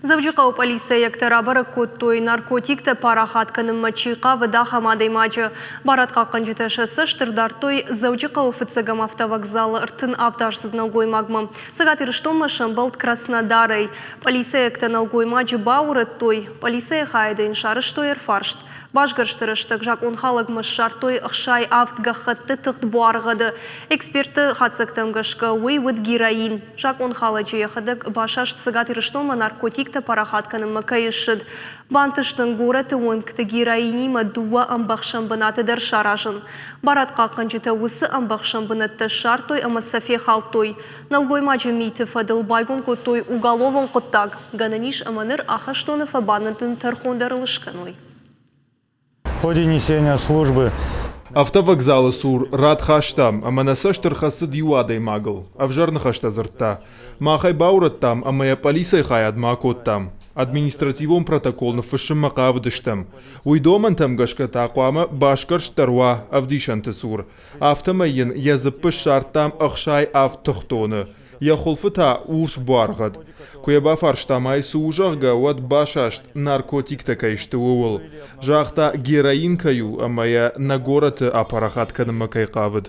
Дзӕуджыхъӕуы пъӕлицӕйӕгтӕ рабӕрӕг кодтой, наркотиктӕ парахат кӕнынмӕ чи хъавыд, ахӕм адӕймаджы. Барадхъахъхъӕнджытӕ сӕ цӕст ӕрдардтой Дзӕуджыхъӕуы фыццӕгӕм автовокзалы 37-аздзыд нӕлгоймагмӕ. Цӕгат Ирыстонмӕ сӕмбӕлд Краснодарӕй. Пъӕлицӕйӕгтӕ нӕлгоймаджы баурӕдтой, пъӕлицӕйы хайады йын сарӕзтой ӕрфарст. Басгӕрсты рӕстӕг закъонхалӕгмӕ ссардтой 67 гӕххӕтты тыгъд буаргъӕды. Экспертты хатдзӕгтӕм гӕсгӕ, уый уыд героин. Закъонхалӕджы йӕхӕдӕг басаст Цӕгат Ирыстонмӕ наркотиктӕ парахат кӕнынмӕ кӕй ссыд. Бантыст ын горӕты уынгты героинимӕ дыууӕ ӕмбӕхсӕн бынаты дӕр саразын. Барадхъахъхъӕнджытӕ уыцы ӕмбӕхсӕн бынӕттӕ ссардтой ӕмӕ сӕ фехӕлдтой. Нӕлгоймаджы миты фӕдыл байгом кодтой уголовон хъуыддаг. Гӕнӕн ис ӕмӕ ныр ахӕстоны фӕбадын тӕрхон дӕр ыл скӕной. В ходе несения службы Автовокзалы цур рад хастам, ӕмӕ нӕ цӕст ӕрхӕцыд иу адӕймагыл. Ӕвзӕр ныхӕстӕ дзырдта. Мах ӕй баурӕдтам ӕмӕ йӕ пъӕлицӕйы хайадмӕ акодтам. Административон протокол ныффыссынмӕ хъавыдыстӕм. Уый домӕнтӕм гӕсгӕ та хъуамӕ басгӕрст дӕр уа ӕвдисӕнты цур. Афтӕмӕй йын йӕ дзыппы ссардтам 67 тыхтоны, йӕ хуылфы та урс буаргъӕд. Куы йӕ бафарстам, ай цы у, зӕгъгӕ, уӕд басаст, наркотиктӕ кӕй сты, ууыл. Загъта, героин кӕй у ӕмӕ йӕ нӕ горӕты апарахат кӕнынмӕ кӕй хъавыд.